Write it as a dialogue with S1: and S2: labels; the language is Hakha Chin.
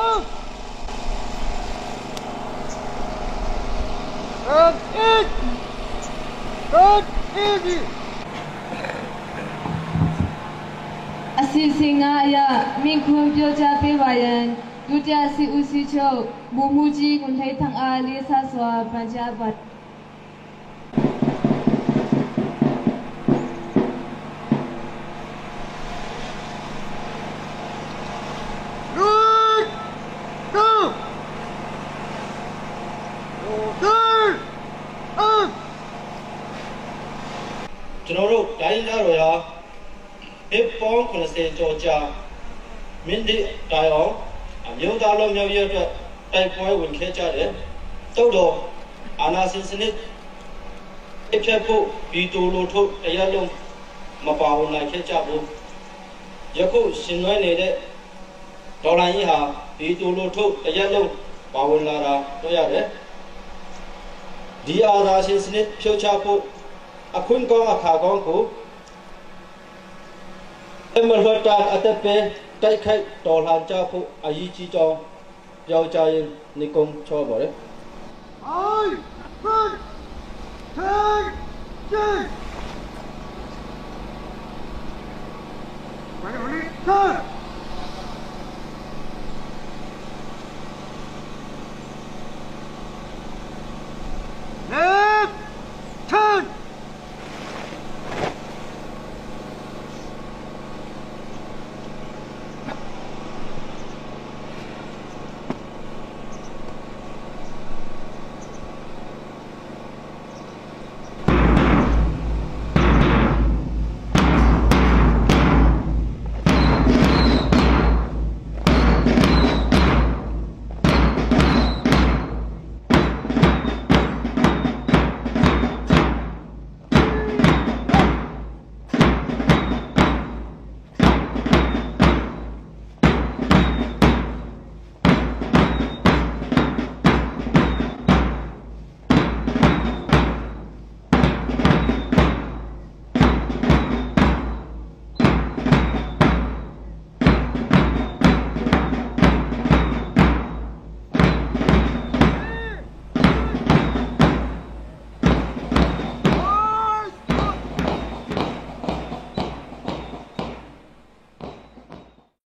S1: Up! And in! And easy!
S2: အစီအစဉ်ကအရမင်ခွန်ပြောကြားပေးပါရန်ဒုတိယစီဦးစီးချုပ်မူမူကြီးကွန်ထိန်ထန်အားလေးဆစွာပန်ကြားပါ
S1: Good! Go! Order! Up!
S3: ကျွန်တော်တို့တိုင်းရင်းသားတွေဟာနှစ်ပေါင်း80ကျော်ကြာမိနစ်တိုင်အောင်အမျိုးသားလုံးမျိုးရဲ့အတွက်တိုက်ပွဲဝင်ခဲ့ကြတယ်။တုတ်တော်အာနာစင်စနစ်အဖြစ်ဖို့ဘီတိုလိုထုတ်တရားလုံးမပါဝင်နိုင်ခဲ့ကြဘူး။ယခုရှင်နွှဲနေတဲ့ဒေါ်လာကြီးဟာဘီတိုလိုထုတ်တရားလုံးပါဝင်လာတာတွေ့ရတယ်။ဒီအာသာရှင်စနစ်ဖြုတ်ချဖို့ အခွင့်ကောင်းအခါကောင်းကိုအမလတာအတပဲတိုက်ခိုက်တော်လှန်ကြဖို့အရေးကြီးကြောင်းပြောကြားရင်းနေကုန်းချောပါတယ်
S1: I front! Ten! Six! Ready, ready, turn!